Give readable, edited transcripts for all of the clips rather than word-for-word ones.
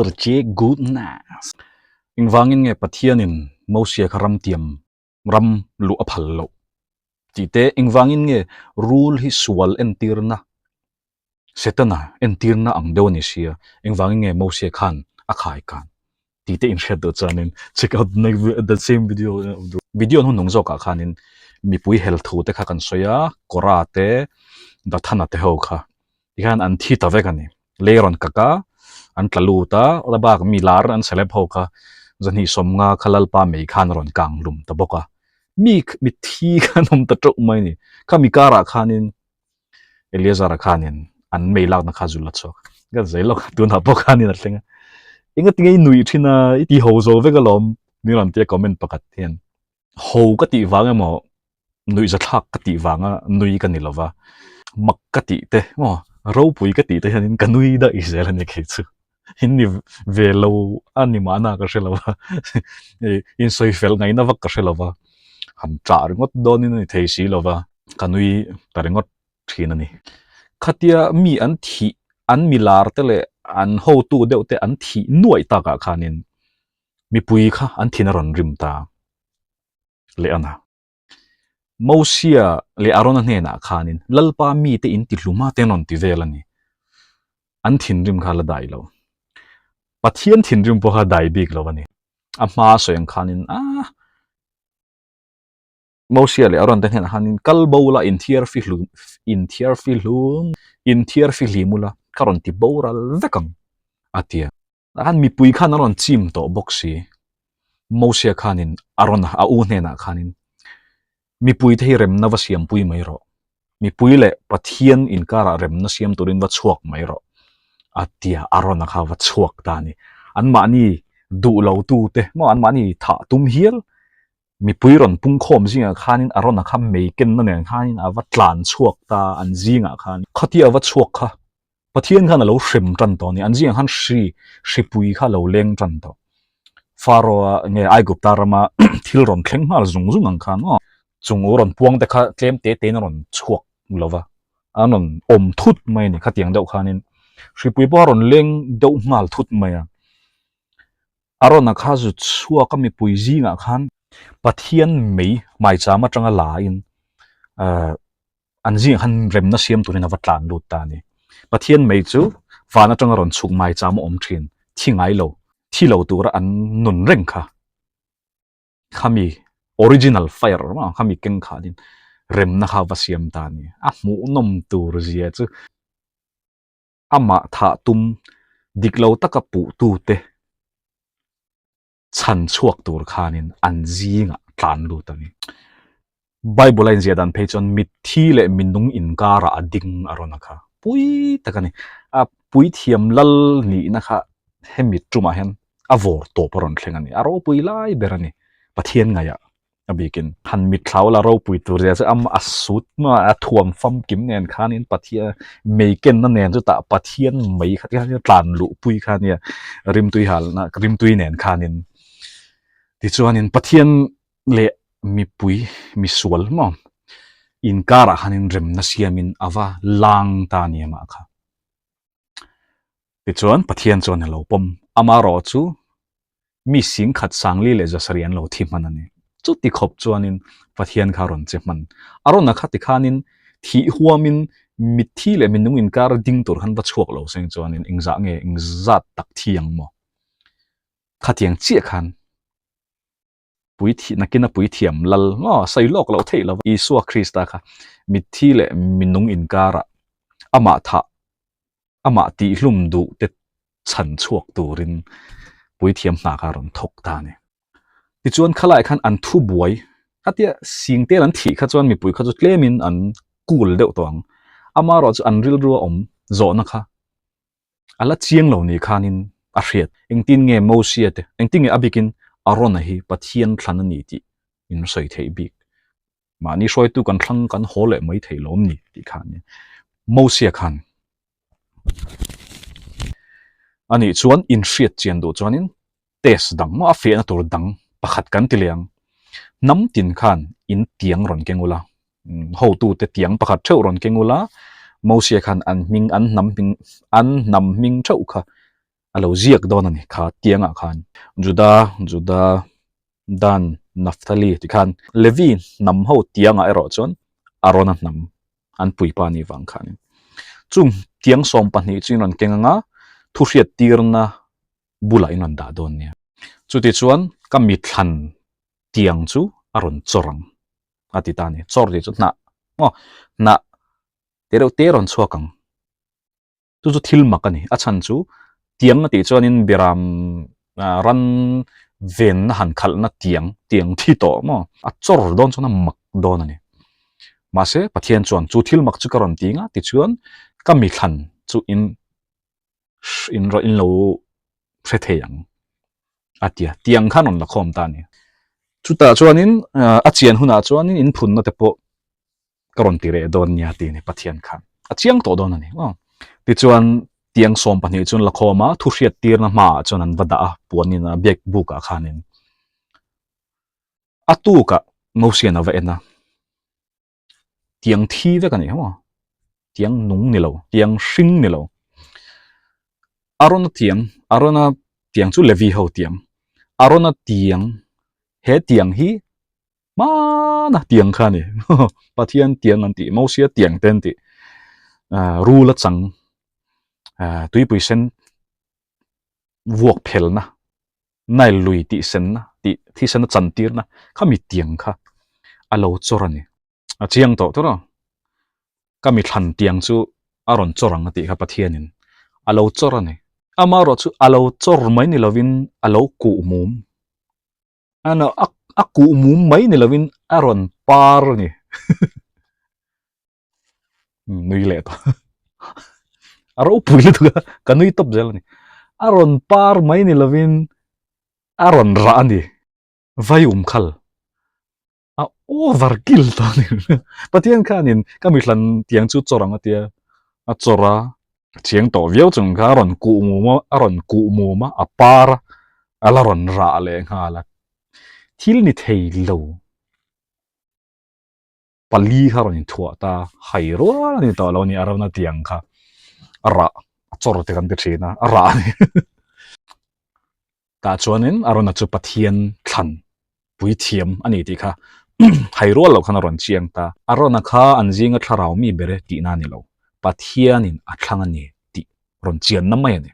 What a goodness. Engvangin nge Pathianin Mosia kha ram tiam ram luh a phal loh tih te, engvangin nge rul hi sual entirna, Setana entirna ang deuh a ni sia, engvangin nge Mosia khan a khai kan tih te inhriat duh chuanin check out the same video video hnuhnung zawkah khanin mipui hel thu te kha kan sawi a, Kora te Dathana te ho kha tikhian an thi ta vek a ni. Lei rawn kak a, an tla lut a, la bak mi lar an celeb ho kha zahnih sawmnga kha Lalpa mei khan a rawn kang lum ta bawk a, mi mitthi kha an awm ta teuh mai a ni. Khami karah khanin Eleazar-a khanin an mei lakna kha a zul a chhuak. Ka zai lawk a, tunah pawh khanin a thleng a, engatinge i nuih thin a, i ti ho zo vek alawm min rawn ti a comment pakhat hian. Ho ka tih vang emaw nuihzathlak ka tih vanga nui ka ni lova, mak ka tih te maw ropui ka tih te hianin ka nui daih zel a ni kei chu. In ni ve lo a ni mahna ka hre lo va, insawi fel ngaihna vak ka hre lo va, han ṭah ringawt dawnin a ni thei si lo va, ka nui ta ringawt ṭhin a ni. Khatia mi an thih, an milar te leh an hotu deuh te an thih nuaih takah khanin mipui kha an thin a rawn rim ta leh a na. Mosia leh Arona hnenah khanin Lalpa mite in ti hlum a te an rawn ti vel a ni. An thinrim kha la dai lo. Pathian thinrim pawh kha dai bik lo a ni. A hma sawi ang khanin ah Mosia leh Aron te hnenah khanin kal bo la inthiar fi hlum inthiar fi hlum inthiar fi hlim ula ka rawn ti boral vek ang a ti a. Tah khan mipui khan an rawn chim tawh bawk si. Mosia khanin Arona a u hnenah khanin mipui te hi remna va siampui mai rawh. Mipui leh Pathian inkarah remna siam turin va chhuak mai rawh a tia Arona kha va chhuak ta a ni. Anmahni duh lo tute maw anmahni thah tum hial mipui rawn pungkhawm zingah khanin Arona kha mei kenna nen khanin a va tlan chhuak ta an zingah khan. Khatia a va chhuak kha Pathian khan a lo hrem tan tawh a ni. An zingah khan hri, hripui kha a lo leng tan tawh. Pharaoh-a nge Aigupta rama thil rawn thleng nghal zung zung ang khan aw. Chung u rawn puang te kha tlem te tein a rawn chhuak lo va, an rawn awm thut mai a ni. Khatiang deuh khanin hripui pawh a rawn leng deuh nghal thut mai a. Arona kha zu chhuak a mipui zingah khan Pathian mei hmaicham atanga la in ahh an zingah khan remna siam turin a va tlan lut ta a ni. Pathian mei chu van atanga rawn chhuk hmaicham a awm thin, thi ngai lo, thi lo tura an nun reng kha. Khami original fire maw khami keng khanin remna kha va siam ta a ni. A hmuhnawm tur zia chu. Amah thah tum dik lo taka puhtute chhan chhuak tur khanin an zingah tlan lut a ni. Bible a inziah dan phei chuan mitthi leh minung inkarah a ding a rawn a kha. Pui tak a ni. A puithiam lal nihna kha hemi tumah hian a vawr tawp a rawn thleng a ni. A ropui lai ber a ni Pathian ngaihah. A bikin han mitthlau la ropui tur zia chu a sut maw a thuam famkim nen khanin Pathian mei kenna nen chutah Pathian mei kha tikhan tlan luh pui kha ania rimtui halna rimtui nen khanin tichuanin Pathian leh mipui misual maw inkarah khanin remna siamin a va lang ta a ni amah kha. Tichuan Pathian chuan a lo pawm. Amaherawh chu mi singkhat sangli leh zasarih an lo thi hman a ni. Chuti khawp chuanin Pathian kha a rawn che hman. A rawn a kha tikhanin thih huamin mitthi leh minung inkar ding tur khan va chhuak lo seng chuanin engzah nge engzat tak thi ang maw? Khatiang chiah khan Puithih nakina puithiam lal maw sawi lawk loh theih lova Isua Krista kha mitthi leh minung inkarah amah thah amah tihhlum duh te chhan chhuak turin puithiam hna kha a rawn thawk ta a ni. Tichuan khalai khan an thu buai khatia sing tel an thih kha chuan mipui kha chu tlemin an cool deuh tawh ang. Amaherawhchu an rilru a awm zawhna kha A la chiang lo ni khanin a hriat. Engtin nge Mosia te, engtin nge a bikin Arona hi Pathian thlan a ni tih min sawi theih bik. Mahni hruaitu kan thlang kan haw leh mai thei lawm ni tih kha a ni. Mosia khan a nih chuan inhriat chian duh chuanin test dang maw a fiahna tur dang pakhat kan ti leh ang. Hnam tin khan in tiang rawn keng ula, hotute tiang pakhat theuh rawn keng ula, Mosia khan an hming an hnam hming an hnam hming theuh kha A lo ziak dawn a ni kha tiangah khan. Juda, Juda, Dan, Naphtali ti khan Levi hnam ho tiangah erawh chuan Arona hnam an puipa nih vang khanin chung tiang 12 chu in rawn keng anga thuhriat tirna bulah in rawn dah dawn nia. Chuti chuan ka mithlan tiang chu a rawn chawr ang a ti ta a ni. Chawr tih chu hnah maw hnah te reuh te rawn chhuak ang. Chu chu thil mak a ni. A chhan chu tiang a tih chuanin biram ran venna han khalhna tiang, tiang thi tawh maw? A chawr dawn chuan a mak dawn a ni. Mahse, Pathian chuan chu thil mak chu ka rawn ti nga tichuan ka mithlan chu in in in lo hre thei ang a ti a. Tiang khan rawn la khawm ta a ni. Chutah chuanin a chian hunah chuanin in phunna te pawh ka rawn ti reh dawn nia tih ni Pathian khan a chiang tawh dawn a ni maw. Tichuan tiang 12 chuan la khawm a, thu hriat tirna hmaah chuan an va dah a, puanin a biak bukah khanin a tukah Mosian a va en a, tiang thi vek a ni maw, tiang nung ni lo, tiang hring ni lo. Arona tiang, Arona tiang chu Levi ho tiang, Arona tiang he tiang hi Hmana tiang kha a ni. Pathian tiang an tih, Mosia tiang te an tih. Rul a chang, tuipui sen vuak phelna, Nile lui tih senna, tih thisena chantirna kha mi tiang kha a lo chawr a ni. A chiang tawh tur a, ka mi thlan tiang chu a rawn chawr ang a tih kha Pathianin a lo chawr a ni. Amaherawhchu a lo chawr mai ni lovin a lo kuh mum. Ano a a kuh mum mai ni lovin a rawn par a ni. Nui leh tawh. A ropui lutuk a, ka nui tawp zel a ni. A rawn par mai ni lovin a rawn rah a ni. Vai um khal. A over kill tawh a ni. Pathian khanin ka mihlan tiang chu chawr ang a tia, a chawr a, chiang tawh viau chung kha a rawn kuh mum a, a rawn kuh mum a, a par a, a la rawn rah leh nghal a. Thil ni thei lo pali kha a rawn inthuah ta, hai rual a ni tawh lo a ni, a rawn a tiang kha a rah, a chawr te kan ti thin a, a rah a ni. Tah chuanin Arona chu Pathian thlan puithiam a ni tih kha hai rual loh khan a rawn chiang ta. Arona kha an zinga thlarau mi ber e tihna a ni lo, Pathianin a thlang a ni tih rawn chianna mai a ni.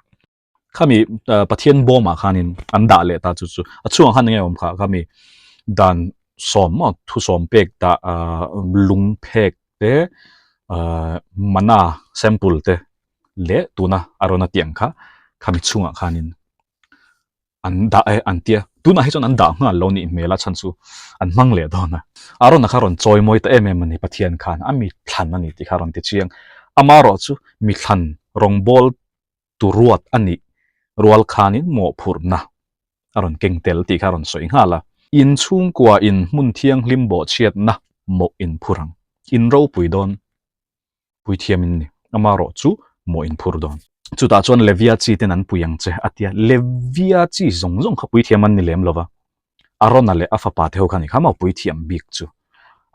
Khami Pathian bawmah khanin an dah leh ta chu chu a chhungah khan enge awm kha khami dan sawm maw thu sawm pek dah lung phek te mana sample te leh tuna Arona tiang kha khami chhungah khanin an dah e an tia tunah hi chuan an dah nghal lo nih hmel a chhan chu an hmang leh dawn a Arona kha rawn chawi mawi ta em em a ni Pathian khan a mi thlan a ni tih kha rawn ti chiang amaherawh chu mi thlan rawngbawl tu ruat a nih rual khanin mawhphurhna a rawn keng tel tih kha a rawn sawi nghal a. In chhungkua in hmun thianghlim bawhchhiatna mawh in phur ang. In ropui dawn puithiam in ni. Amaherawh chu mawh in phur dawn. Chutah chuan Levia chi ten an pui ang che a tia. Levia chi zawng zawng kha puithiam an ni lem lo va. Arona leh a fapa te ho kha ni kha maw puithiam bik chu.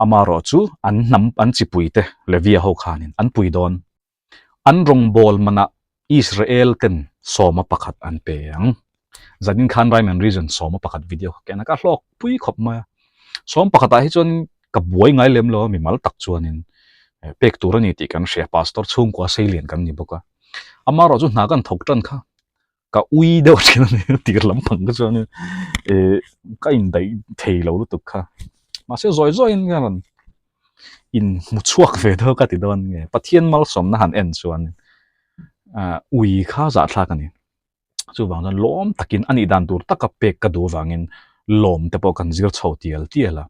Amaherawh chu an hnam an chipui te Levia ho khanin an pui dawn. An rawngbawl manah Israel ten sawma pakhat an pe ang. Zanin khan Rhyme and Reason sawma pakhat video kha ken a, ka hlawk pui khawp mai a. Sawm pakhatah hi chuan ka buai ngai lem lo a, mimal tak chuanin pek tur a ni tih kan hria, Pastor chhungkua seilian kan ni bawk a. Amaherawhchu hna kan thawk tan kha ka ui deuh thin a ni tir lampang te chuan in eh ka indaih thei lo lutuk kha mahse zawi zawi in ka rawn in hmu chhuak ve deuh ka ti dawn nge Pathian malsawmna han en chuan ah ui kha zahthlak a ni chuvang chuan lawm takin a nih dan tur taka pek ka duh avangin lawm te pawh kan zir chho tial tial a.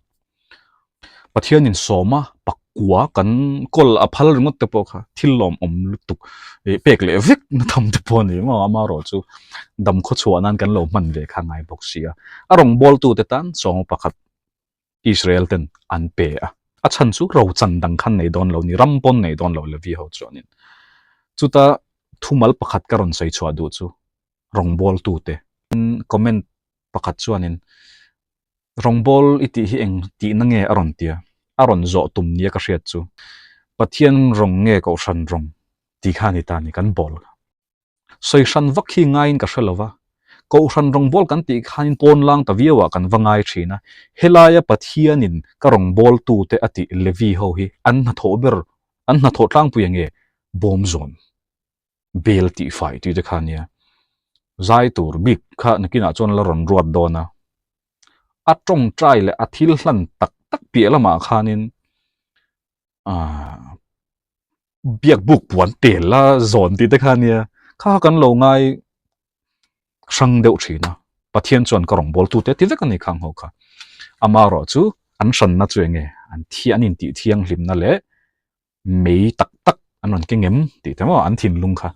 Pathianin sawma pakua kan kawl a phal ringawt te pawh kha thil lawmawm lutuk ih pek leh vek na tham te pawh a ni maw amaherawh chu dam khaw chhuah nan kan lo hman ve kha ngai bawk si a a rawngbawltu te tan sawma pakhat Israel ten an pe a a chhan chu rochan dang khan nei dawn lo ni ram pawn nei dawn lo Levi ho chuanin chuta thumal pakhat ka rawn sawi chhuah duh chu rawngbawltu te comment pakhat chuanin Rawngbâwl i tih hi eng tihna nge a rawn tia? A rawn zawh tum nia ka hriat chu. Pathian rawng nge Kohhran rawng tih kha a ni ta a ni, kan bâwl kha. Sawi hran vak hi ngaiin ka hre lo va, Kohhran rawngbâwl kan tih khanin pawnlâng ta viauah kan va ngai ṭhin a, helaia Pathianin ka rawngbâwltute a tih Levi ho hi an hnathawh ber, an hnathawh tlangpui a nge? Bawm zawn, bel tihfai tih te kha a nia. Zai tur bik kha nakinah chuan la rawn ruat dawn a, a tawngtai leh a thil hlan tak tak piah lamah khanin aaa biak buk puan tel la zawn tih te kha a nia, kha kha kan lo ngai hrang deuh thin a, Pathian chuan ka rawngbâwl tute ti vek a ni khang ho kha. Amaherawh chu an hranna chu eng nge an thi an intih thianghlimna leh mei tak tak an rawn keng em tih te maw an thinlung kha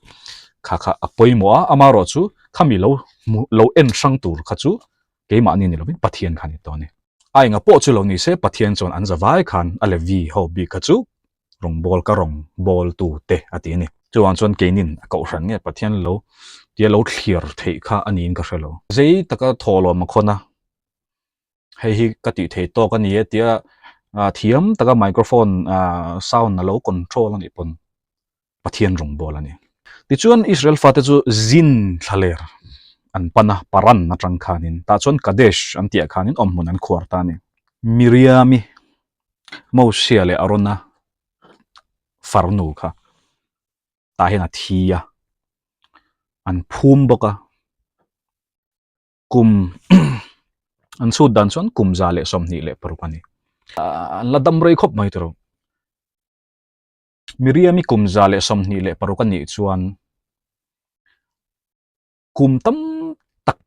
kha kha a pawimawh a, amaherawh chu khami lo hmu lo en hrang tur kha chu keimahni ni lovin Pathian kha a ni tawh a ni. A enga pawh chu lo ni se Pathian chuan an zavai khan a Levi ho bik kha chu rawngbâwl ka rawngbâwl tu te a ti a ni. Chuvang chuan keinin a kohhran nge Pathian lo tia lo thliar theih kha a niin ka hre lo. Zei taka thawhlawm a khawn a, hei hi ka tih thei tawk a ni e tia thiam taka microphone sound a lo control a nih pawn Pathian rawngbâwl a ni. Tichuan Israel fate chu zin thlaler an pan a, Paran atang khanin tah chuan Kadesh an tihah khanin awmhmun an khuar ta a ni. Miriami, Mosia leh Arona farnu kha tah hian a thi a, an phum bawk a. Kum an chhut dan chuan kum 126 a ni. An la dam rei khawp mai tawh. Miriami kum 126 a nih chuan kum tam tak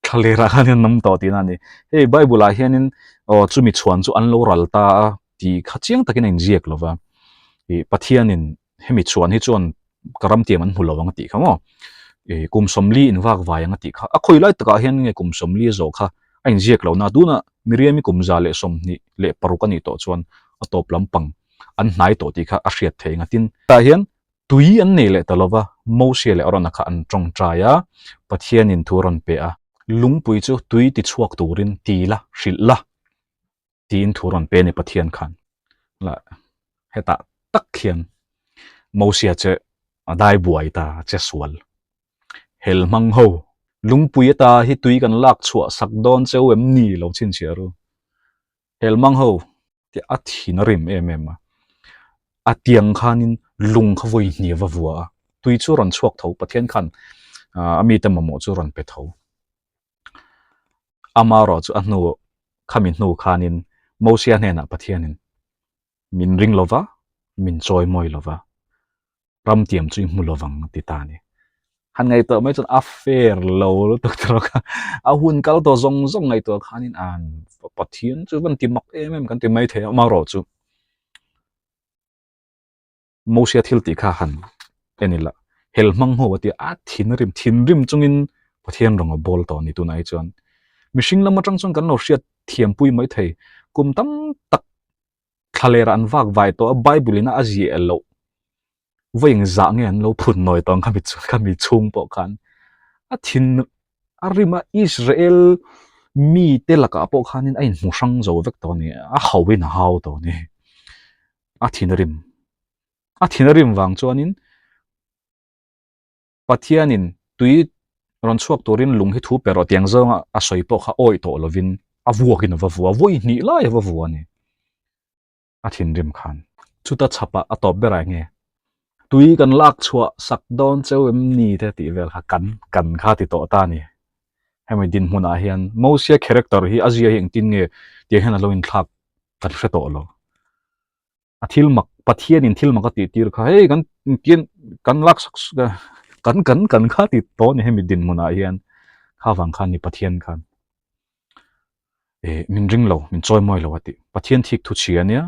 thlalerah khan an awm tawh tihna a ni. Hei Bible ah hianin aw chumi chhuan chu an lo ral ta a tih kha chiang takin a inziak lo va. Ih Pathianin hemi chhuan hi chuan ka ram tiam an hmu lo ang a tih kha maw. Ih kum 40 in vak vai ang a tih kha. A khawi lai takah hian nge kum 40 a zawh kha a inziak lo na. Tunah Miriami kum 126 a nih tawh chuan a tawp lampang an hnai tawh tih kha a hriat thei ang a. Tin, tah hian tui an nei leh ta lo va, Mosia leh Arona kha an tawngtai a, Pathianin thu a rawn pe a, lungpui chu tui ti chhuak turin ti la, hrilh la tiin thu a rawn pe a ni Pathian khan. La, hetah tak hian Mosia che a dai buai ta, a che sual. Hel hmang ho, lungpui ata hi tui kan lak chhuah sak dawn cheu em ni lo chhinchhiah ru. Hel hmang ho, tih a thin a rim em em a, a tiang khanin lung kha vawi hnih a va vua a, tui chu a rawn chhuak tho, Pathian khan a mite mamawh chu a rawn pe tho. Amaherawh chu a hnu khami hnu khanin Mosia hnenah Pathianin min ring lo va, min chawi mawi lo va, ram tiam chu i hmu lovang a ti ta a ni. Han ngaihtuah mai chuan a fair lo lutuk tawk a, a hun kal tawh zawng zawng ngaihtuah khanin an Pathian chu van ti mak em em kan ti mai thei a, amaherawh chu Mosia thil tih kha han en ila, hel hmang ho a tia a thinrim thinrim chungin Pathian rawng a bawl tawh a ni tunah hi chuan. Mihring lam atang chuan kan lo hriat thiampui mai thei, kum tam tak Thlaler an vak vai tawh a, Bible in a ziah loh vawi engzah nge an lo phun nawi tawh ang khami khami chhung pawh khan a thin a rim a Israel mite lakah pawh khanin a inhmu hrang zo vek tawh a ni, a hauhin a hau tawh a ni, a thin a rim a thin a rim vang chuanin Pathianin tui rawn chhuak turin lung hi thu pe rawh tiang zawnga a sawi pawh kha awih tawh lovin a vuakin a va vua, vawi hnih lai a va vua a ni. A thinrim khan. Chuta chhapah a tawp berah eng nge? Tui kan lak chhuah sak dawn cheu em ni te tih vel kha kan kan kha ti tawh ta a ni. Hemi dinhmunah hian Mosia character hi a zia hi engtin nge tiang hian a lo inthlak kan hre tawh lo. A thil mak, Pathianin thil mak a tih tir kha hei kan kian kan lak sak kan kan kan kha ti tawh a ni hemi dinhmunah hian kha vang khan ni Pathian khan eh min ring lo min chawi mawi lo a tih Pathian thik thu chhia ania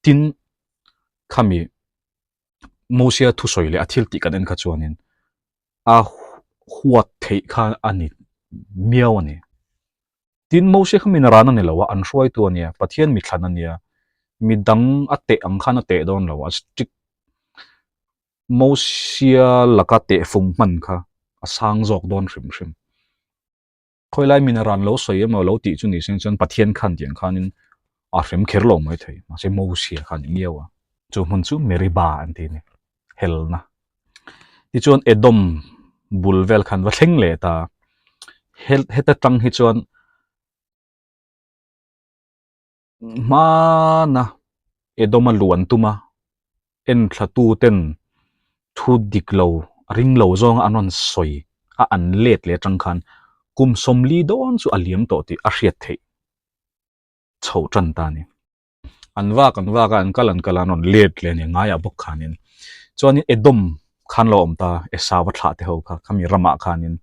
tin khami Mosia thusawi leh a thil tih kan en kha chuanin a huat theih kha a ni miau a ni. Tin, Moses kha mi naran a ni lo a, an hruaitu a nia, Pathian mi thlan a nia, mi dang a teh ang khan a teh dawn lo a, strict Mosia laka tehfung hman kha a sang zawk dawn hrim hrim. Khawilai mi naran lo sawi emaw lo tih chu ni seng chuan Pathian khan tiang khanin a hrem kher lo mai thei, mahse Mosia kha a ni miau a. Chu hmun chu Meribah an ti a ni, helna. Tichuan Edom bul vel khan va thleng leh ta. Heta tang hi chuan hmana Edom a luan tum a, enthlatu ten thu dik lo, ring lo zawnga an rawn sawi a an let leh atang khan kum 40 dawn chu a liam tawh tih a hriat theih chhoh tan ta a ni. An vak an vak a, an kal an kal a, an rawn let leh a ni ngaiah bawk khanin. Chuanin Edom khan lo awm ta, Esau a thlah te ho kha, khami ramah khanin.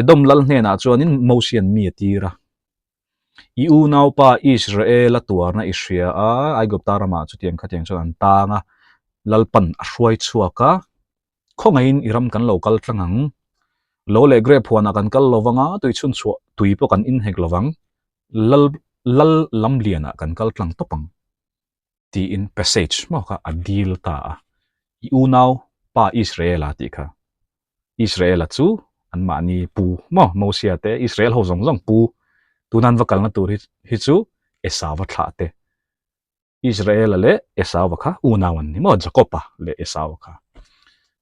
Edom lal hnenah chuanin Mosian mi a tir a, I unaupa Israel-a tuarna i hria a, Aigupta ramah chutiang khatiang chuan an tang a, Lalpan a hruai chhuak a, Khawngaihin i ram kan lo kal tlang ang. Lo leh grape huanah kan kal lo vang a, tui chhunchhuah tui pawh kan inhek lo vang. Lal lal lam lianah kan kal tlang tawp ang. Tiin passage maw kha a dil ta a. I unau pa Israel-a tih kha. Israel-a chu anmahni pu maw Mosia te Israel ho zawng zawng pu tuna an va kalna tur hi hi chu Esau-a thlah te. Israel-a leh Esau-a kha unau an ni maw Jacob-a leh Esau-a kha.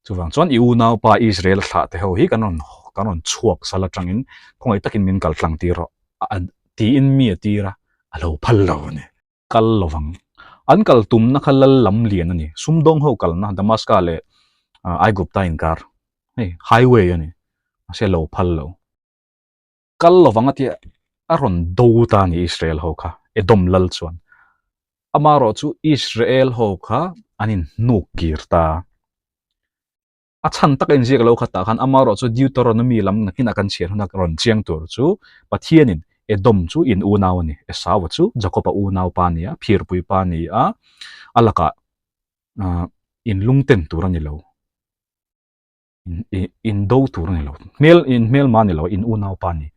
Chuvang chuan i unaupa Israel-a thlah te ho hi kan rawn kan rawn chhuak sal atangin khawngaih takin min kal tlang tir rawh a tiin mi a tir a, a lo phal lo a ni. Kal lo vang. An kal tumna kha lal lam lian a ni. Sumdawng ho kalna Damaska leh Aigupta inkar hei highway a ni. Mahse lo phal lo. Kal lo vang a tia a rawn do ta a ni Israel ho kha Edom lal chuan. Amaherawh chu Israel ho kha an inhnuk kir ta. A chhan taka inziak lo khatah khan amaherawh chu Deuteronomy lam nakinah kan chhiar huna rawn chiang tur chu Pathianin Edom chu in unau a ni, Esau-a chu Jakob-a unau pa a ni a, phirpui pa a ni a, a lakah in lungten tur a ni lo, in do tur a ni lo, hmel in hmelma a ni lo, in unau pa a ni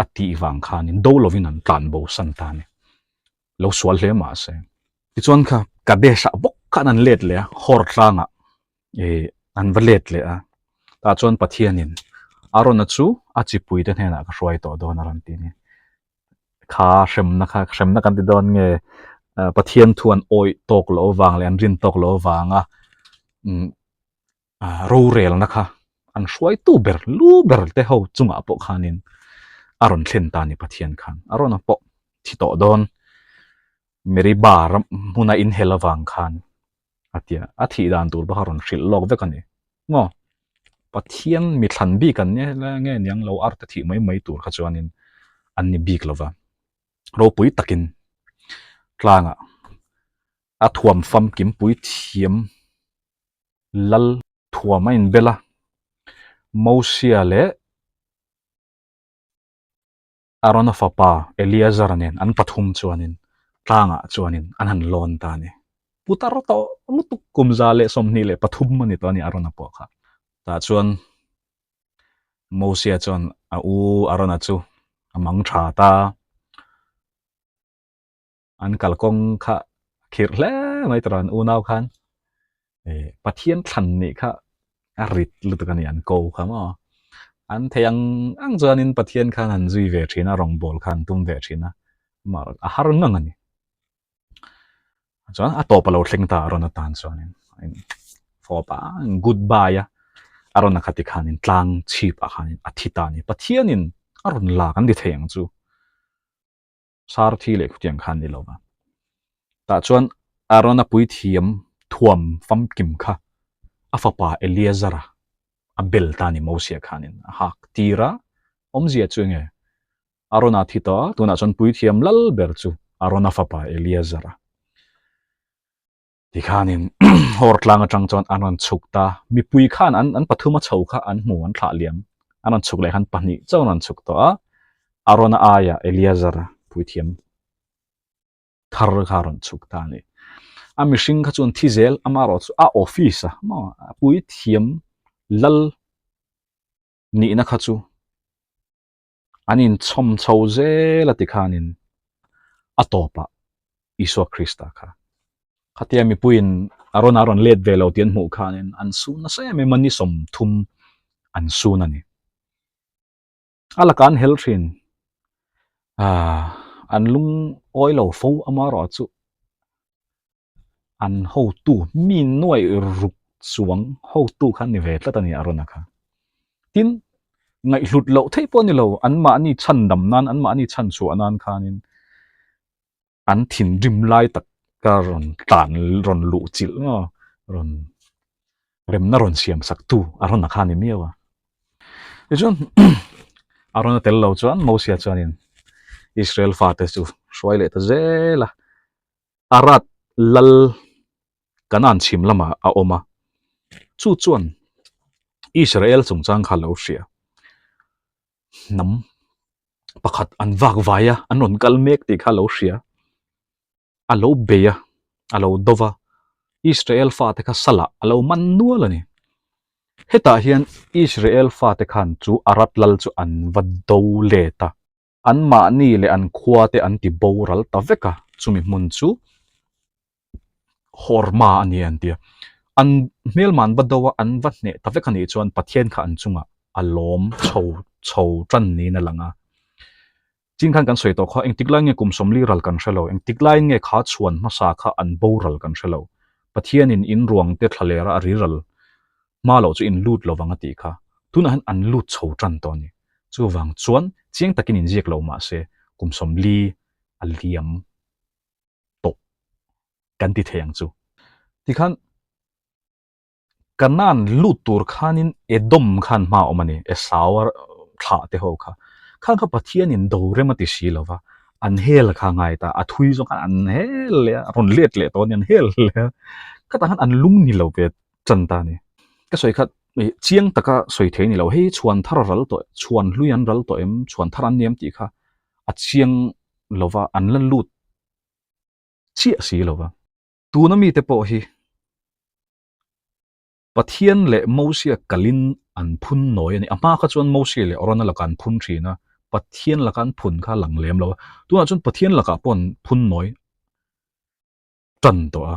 a tih vang khanin do lovin an tlan bo san ta a ni. Lo sual hle mah se. Tichuan kha Kadesh-ah bawk khan an let leh a, Hor tlangah ih an va let leh a. Tah chuan Pathianin Arona chu a chipuite hnenah ka hruai tawh dawn a rawn ti a ni. Kha hremna kha hremna kan ti dawn nge Pathian thu an awih tawk loh avang leh an rin tawk loh avanga umm rorelna kha an hruaitu ber lu ber te ho chungah pawh khanin a rawn thlen ta a ni Pathian khan. Arona pawh thi tawh dawn Meriba ram hmuna inhel avang khan a ti a, a thih dan tur pawh kha rawn hrilh lawk vek a ni. Maw? Pathian mi thlan bik an nia nge niang lo arte thih mai mai tur kha chuanin an ni bik lo va. Ropui takin tlangah a thuam famkim pui thiam lal thuam a inbel a, Mosia leh Arona fapa Eleazar nen an pathum chuanin tlangah chuanin an han lawn ta a ni. Putar tawh lutuk kum 123 a ni tawh a ni Arona pawh kha. Tah chuan Mosia chuan a u Arona chu a mang tha ta. An kalkawng kha a khirh hle mai tawh an unau khan Pathian thlan nih kha a rit lutuk a ni an ko kha maw. An thei ang ang chuanin Pathian khan an zui ve thin a, rawngbâwl kha an tum ve thin a, a har ngang a ni. Chuan a tawp a lo thleng ta a rawn atan chuanin a in fawp a, goodbye a, a rawn a khati khanin tlang chhipah khanin a thi ta a ni. Pathianin a rawn lak an ti thei ang chu. Sar thi leh khutiang khan ni lo va. Tah chuan Arona puithiam thuam famkim kha a fapa Eleazara a bel ta ni Mosia khanin a hak tir a, awmzia chu enge? Arona thi tawh a, tunah chuan puithiam lal ber chu Arona fapa Eleazara. Tikhanin hawr tlang atang chuan an rawn chhuk ta. Mipui khan an an pathuma chho kha an hmu an thlah liam. An rawn chhuk leh khan pahnih chauh an rawn chhuk tawh a. Arona aia Eleazar puithiam thar kha a rawn chhuk ta a ni. A mihring kha chuan thi zel amaherawh chu a office a maw a puithiam lal nihna kha chu an inchhawm chho zel a tikhanin a tawpah Isua Krista kha khatia mipuiin a rawn a rawn let ve lo tih an hmuh khanin an sun nasa em em a, ni 30 an sun a ni. A lakah an hel thin. Aaa an lungawi lo fo amaherawh chu an hotu mi nuaih ruk. chuang hotu kha ni ve tlat a ni Arona kha. Tin, ngaihhlut loh theih pawh a ni lo, anmahni chhandam nan, anmahni chhanchhuah nan khanin an thinrim lai tak ka rawn tlan rawn luh chilh maw rawn remna rawn siam sak tu Arona kha a ni miau a. Tichuan Arona tel lo chuan Mosia chuanin Israel fate chu hruai leh ta zel a. Arad lal Kanaan chhim lamah a awm a, chu chuan Israel chungchang kha lo hria. Hnam pakhat an vak vai a, an rawn kal mek tih kha lo hria. A lo bei a, a lo do va, Israel fate kha salah a lo man nual a ni. Hetah hian Israel fate khan chu Arad lal chu an va do let a. Anmahni leh an khuate an ti boral ta vek a, chumi hmun chu Horma a ni an ti a. An hmelma an va do a, an va hneh ta vek a nih chuan Pathian kha an chungah a lawm chho chho tan niin a lang a. Chin khan kan sawi tawh kha engtik lai nge kum 40 ral kan hre lo, engtik laiin nge kha chhuan hmasa kha an boral kan hre lo. Pathianin in ruang te thla lera a riral hma loh chu in lut lovang a tih kha. Tunah hian an lut chho tan tawh a ni. Chuvang chuan chiang takin inziak lo mah se kum 40 a liam tawh kan ti thei ang chu. Tikhan Kanaan lut tur khanin Edom khan hma a awm a ni, Esau a thlah te ho kha. Khan kha Pathianin do rem a ti si lo va, an hel kha ngai ta, a thui zawng khan an hel leh a, a rawn let leh tawh a ni, an hel leh a. Khatah khan an lung ni lo ve tan ta a ni. Ka sawi kha chiang taka sawi thei a ni lo, hei chhuan thar a ral tawh, chhuan hlui an ral tawh em, chhuan thar an ni em tih kha a chiang lo va, an la lut chiah si lo va. Tuna mite pawh hi Pathian leh Mosia kalin an phun nawi a ni. A hma kha chuan Mosia leh Arona lakah an phun thin a, Pathian laka an phun kha a lang lem lo a. Tunah chuan Pathian lakah pawh an phun nawi tan tawh a.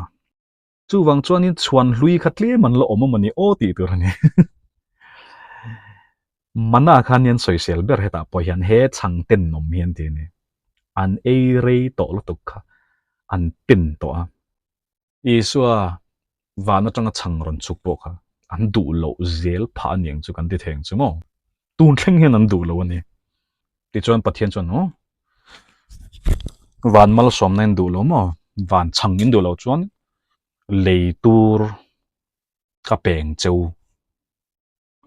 Chuvang chuanin chhuan hlui kha tlem an la awm a mawni aw tih tur a ni. Mana khan hian sawisel ber hetah pawh hian he chhang tenawm hi an ti a ni. An ei rei tawh lutuk kha an ten tawh a. Isua van atanga chhang rawn chhuk pawh kha an duh loh zel phah a niang chu kan ti thei ang chu maw. Tun thleng hian an duh lo a ni. Tichuan Pathian chuan aw van malsawmna in duh lo maw, van chhang in duh loh chuan lei tur ka peng cheu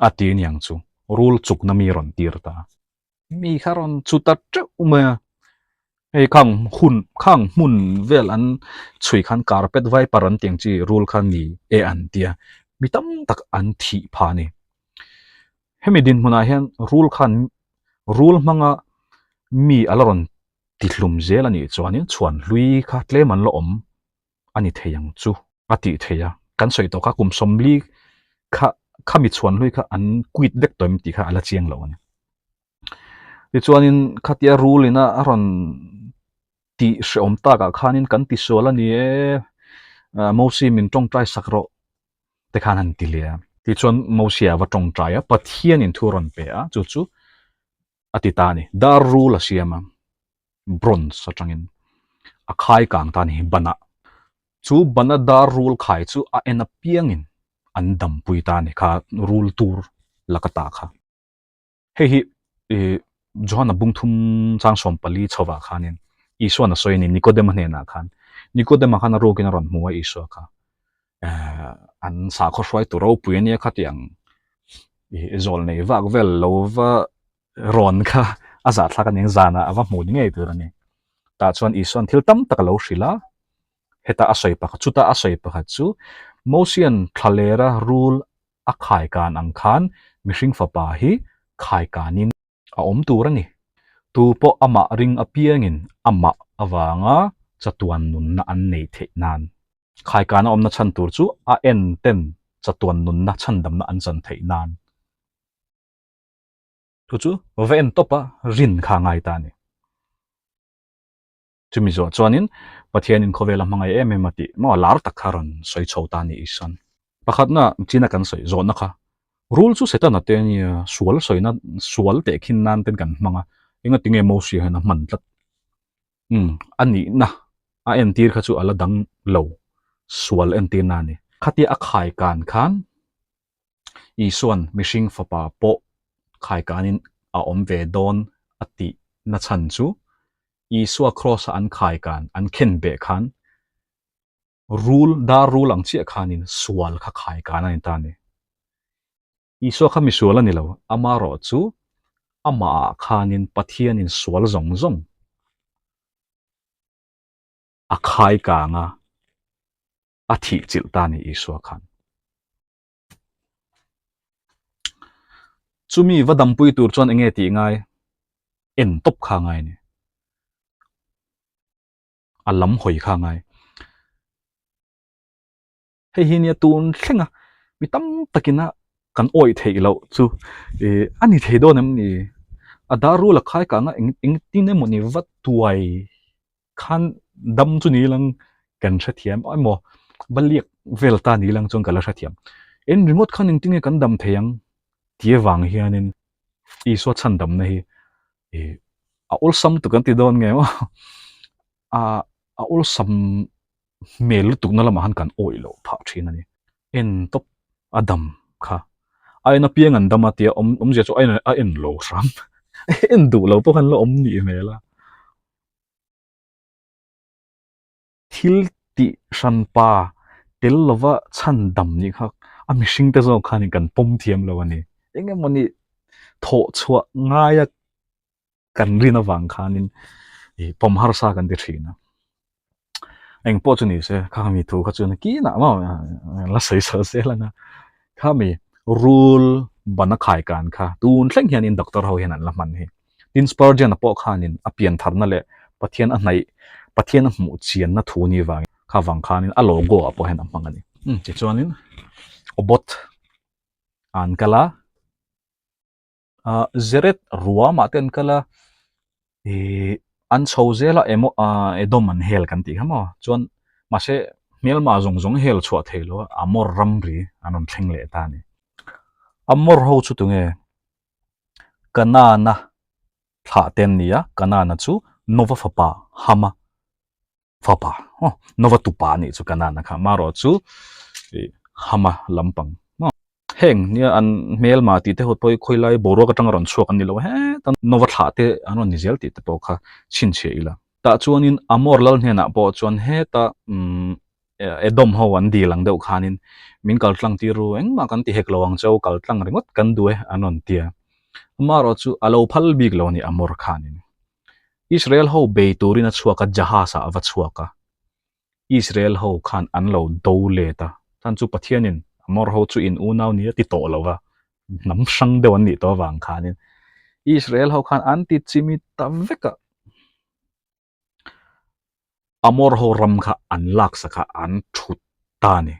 a ti aniang chu rul chukna mi rawn tir ta. Mi kha rawn chu ta teuh mai a, hei khang hun khang hmun vel an chhui khan carpet viper an tih ang chi rul kha ni e an tia mi tam tak an thih phah a ni. Hemi dinhmunah hian rul khan rul hmanga mi a la rawn tihlum zel a nih chuanin chhuan hlui kha tlem an la awm a ni thei ang chu a tih theih a, kan sawi tawh kha kum 40 kha khami chhuan hlui kha an quit vek tawh em tih kha a la chiang lo a ni. Tichuanin khatia rul ina a rawn tih hrehawm takah khanin kan tisual a ni e, Mosi min tawngtai sak rawh te khan han ti leh a. Tichuan Mosia va tawngtai a, Pathianin thu rawn pe a, chu chu a ti ta a ni. Dar rul a siam a, bronze atangin a khai kang ta a ni banah. Chu bana dar rul khai chu a en apiangin an dampui ta a ni kha rul tur laka ta kha. Hei hi Johana bung thum chang 14 chhovah khanin Isua'n a sawi a ni, Nikodema hnenah khan. Nikodema khan a rukin a rawn hmu a Isua kha. An sakhaw hruaitu ropui a nia khatiang zawl nei vak vel lo va rawn kha a zahthlak a ning zanah a va hmu ni ngei tur a ni. Tah chuan Isua'n thil tam tak a lo hrilh a, heta a sawi pakhat, chuta a sawi pakhat chu Mosia'n thlalera rul a khaikan ang khan mihring fapa hi khaikanin a awm tur a ni. Tu pawh amah ring apiangin amah avanga chatuan nunna an nei theih nan. Khaikan a awmna chhan tur chu a en ten chatuan nunna chhandamna an chan theih nan. Chu chu va en tawp a rin kha ngai ta a ni. Chumi zawh chuanin Pathianin khawvel a hmangaih em em a tih maw lar tak kha rawn sawi chho ta a ni Isuan. Pakhatna china kan sawi zawhna kha rul chu Setana te a nia, sual sawina sual tehkhin nan ten kan hmang a, engati nge Mosia hian a hman tlat? Umm a nihna a entir kha chu a la dang lo, sual entirna a ni. Khatia a khaikan khan Isuan mihring fapa pawh khaikanin a awm ve dawn a tih nachhan chu Isua Kraws-a an khaikan an khenbeh khan rul, dar rul ang chiah khanin sual kha khaikan a ni ta a ni. Isua kha misual a ni lo, amarawh chu amahah khanin Pathianin sual zawng zawng a khai kang a, a thih chilh ta a ni Isua khan. Chumi va dampui tur chuan enge tih ngai? En tawp kha ngai a ni. A lam hawi kha ngai. Hei hi nia tun thleng a, mi tam takin a kan awih theih loh chu ih a ni thei dawn em ni? A dar rul a khai kang a eng engtin emaw ni va tuai khan dam chu ni lang kan hrethiam emaw va liak vel ta ni lang chuan ka la hrethiam. En ringawt khan engtin nge kan dam thei ang tih avang hianin Isua chhandamna hi ih a awlsam tuk an ti dawn nge maw a a awlsam hmel lutuk na lamah khan kan awih loh phah thin a ni. En tawp a dam kha a en apiang an dam a tia awm awmzia chu a en a en lo hram en duh lo pawh khan la awm nih hmel a. Thil tih hran pa tel lova chhan dam nih kha a mihring te zawk khanin kan pawm thiam lo a ni. Eng emaw ni thawh chhuah ngaia kan rin avang khanin ih pawm harsa kan ti thin a. Eng pawh chu ni se kha mi thu kha chuan kinah maw la sawi sawi zel ang a. Kha mi rul ban a khai kan kha tun thleng hianin doctor ho hian an la hman hi. Tin Spurgeon-a pawh khanin a pian tharna leh Pathian a hnaih Pathian a hmuh chianna thu ni vangin kha vang khanin a logo ah pawh hian a hmang a ni. Tichuanin Obot an kal a. ah Zeret ruamah te an kal a ihh an chho zel a emaw ah Edom an hel kan tih kha maw chuan mahse hmelma zawng zawng hel chhuah thei lo a Amor ramri an rawn thleng leh ta a ni. Amor ho chu tunge Kanana thlah te an ni a Kanana chu Nova fapa Hama fapa aw Nova tupa a nih chu Kanana kha marawh chu ih Hama lampang maw heng nia an hmelma tih te ho pawh hi khawilai boruak atanga rawn chhuak an ni lo heta Nova thlah te an rawn ni zel tih te pawh kha chhinchhiah ila tah chuanin Amor lal hnenah pawh chuan heta umm Edom ho an dil ang deuh khanin min kal tlang tir ru engmah kan ti hek lo ang cheu kal tlang ringawt kan duh e an rawn ti a amaherawh chu a lo phal bik lo a ni Amor khanin. Israel ho bei turin a chhuak a, Jahaz ah a va chhuak a. Israel ho khan an lo do let a, chan chu Pathianin Amor ho chu in unau ni a ti tawh lo va, hnam hrang deuh an nih tawh avang khanin Israel ho khan an ti chimi ta vek a. Amor ho ram kha an laksak a, an thut ta a ni.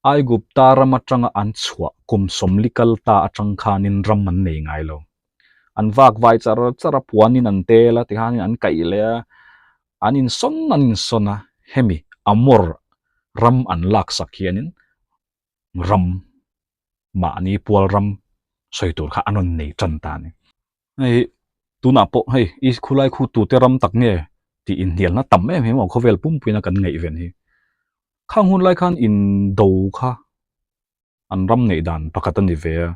Aigupta ram atanga an chhuah kum sawmli kal ta atang khanin ram an nei ngai lo. An vak vai char char a, puanin an tel a, tikhanin an kaih leh a, an insawn an insawn a, hemi Amor ram an laksak hianin ram mahni pual ram sawi tur kha an rawn nei tan ta a ni. Hei tunah pawh hei i khulai khu tute ram tak nge tih inhnialna tam em em a khawvel pumpuina kan ngaihven hi. Khang hun lai khan indo kha an ram neih dan pakhat a ni ve a,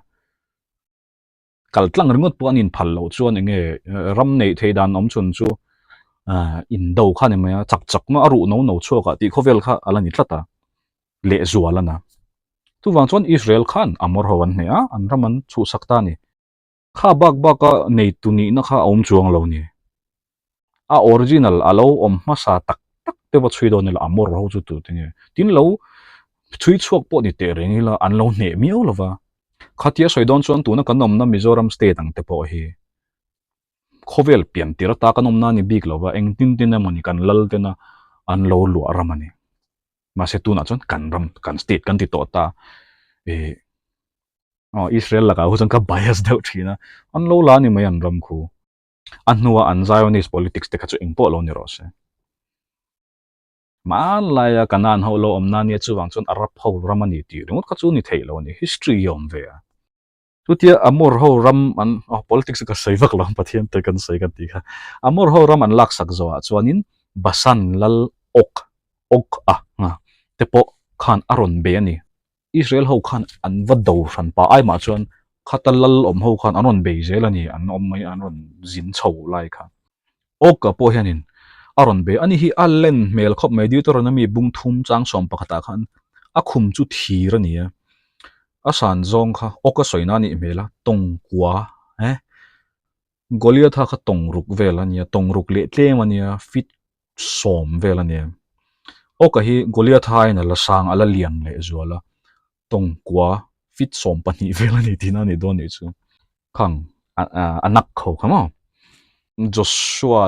kal tlang ringawt pawh an inphal loh chuan eng nge ram neih theih dan awm chhun chu ah indo kha a ni mai a, chak chak a ruh no no chhuak ah tih khawvel kha a la ni tlat a, lehzual a na. Chuvang chuan Israel khan Amor ho an hneh a, an ram an chhuhsak ta a ni. Kha bak bak a neitu nihna kha a awm chuang lo ni. A original a lo awm hmasa tak tak te va chhui dawn ila a mawr ho chu tu te nge. Tin lo chhui chhuak pawh ni teh reng ila an lo hneh miau lo va. Khatia sawi dawn chuan tuna kan awmna Mizoram state ang te pawh hi khawvel pian tir ata kan awmna a ni bik lo va, engtin tin emawni kan lal tena an lo luah ram a ni. Mahse tunah chuan kan ram kan state kan ti tawh ta ih aw Israel lakah ho chuan ka bias deuh thin a, an lo la a ni mai an ram khu. A hnua an Zionist politics te kha chu engpawh lo ni rawh se. Hmanlaia Canaan ho lo awm na nia chuvang chuan Arab ho ram a ni tih ringawt kha chu ni theih lo a ni, history hi a awm ve a. Chutia Amor ho ram an aw politics ka sawi vak lo Pathian te kan sawi kan tih kha. Amor ho ram an laksak zawhah chuanin Basan lal Og Og a nga te. te pawh khan a rawn bei a ni. Israel ho khan an va do hran pah ai mah chuan khata lal awm ho khan an rawn bei zel a ni, an awm mai an rawn zin chho lai kha. Awka pawh hianin a rawn bei a ni hi a len hmel khawp mai Deuteronomy bung thum chang sawm pakhatah khan a khum chu thir a ni a, a san zawng kha awka sawina a nih hmel a, tawngkua eh Goliatha kha tawng ruk vel a nia, tawng ruk leh tlem a nia, feet sawm vel a nia. Awka hi Goliatha aiin a la sang, a la lian leh zual a, tawng kua feet 12 vel a ni tihna a nih dawn nih chu. Khang a nak kho kha maw? Joshua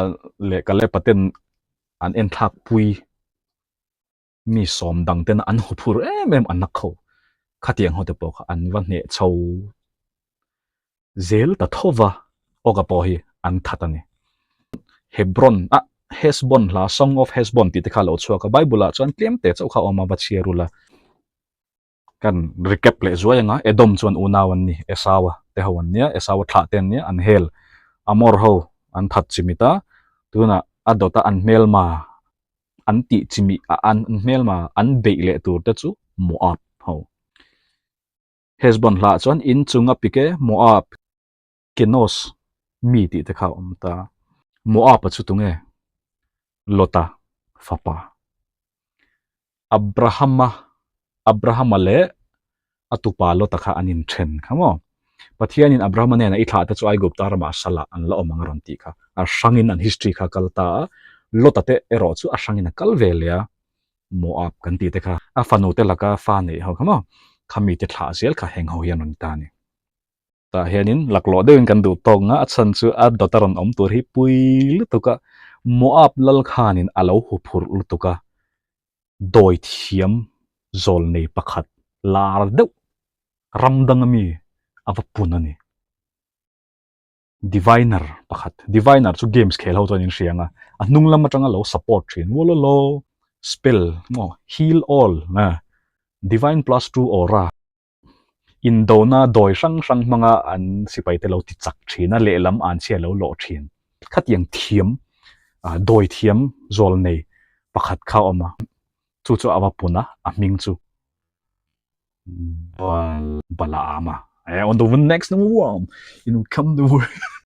leh Caleb-a ten an enthlak pui. Mi sawm dang ten an hu phur em em an nak ho. Khatiang ho te pawh kha an va hneh chho zel ta tho va, awka pawh hi an that a ni. Hebron a Heshbon hla Song of Heshbon tih te kha a lo chhuak a, Bible ah chuan tlem te chauh kha a awm a, va chhiar ula. Kan recap leh zuai anga Edom chuan unau an ni, Esau-a te ho an nia, Esau-a thlah te an nia, an hel Amor ho an that chimit a, tunah a dawta an hmelma an tih chimih a an hmelma an beih leh tur te chu Moab ho. Heshbon hlah chuan in chung a pik e, Moab, Kenos mi tih te kha a awm ta. Moab-a chu tunge? Lota fapa. Abrahama, Abrahama leh a tupa Lota kha an inthen kha maw? Pathianin Abrahama hnenah i thlah te chu Aigupta ramah salah an la awm ang a rawn tih kha. A hrangin an history kha a kal ta a, Lota te erawh chu a hrangin a kal ve leh a, Moab kan tih te kha a fanu te laka fa neih ho kha maw? Khami te thlah zel kha heng ho hian rawn ta a ni. Tah hianin laklawh deuhin kan duh tawk nga, a chhan chu a dawt a rawn awm tur hi pui lutuk a, Moab lal khanin a lo hu phurh lutuk a, dawi thiam zawl nei pakhat lar deuh ram danga mi a va pun a ni. Diviner pakhat, Diviner chu games khel ho chuan in hria ang a, a hnung lam atanga lo support thin, Wololo, spell maw, heal all, divine plus two aura, Indona dawi hrang hrang hmanga an sipaite lo ti chak thin a, lehlam an chhia lo lawh thin. Khatiang thiam, dawi thiam zawl nei pakhat kha a awm a, chu chu a va pun a, a hming chu Balaama. On the next one, in come the word.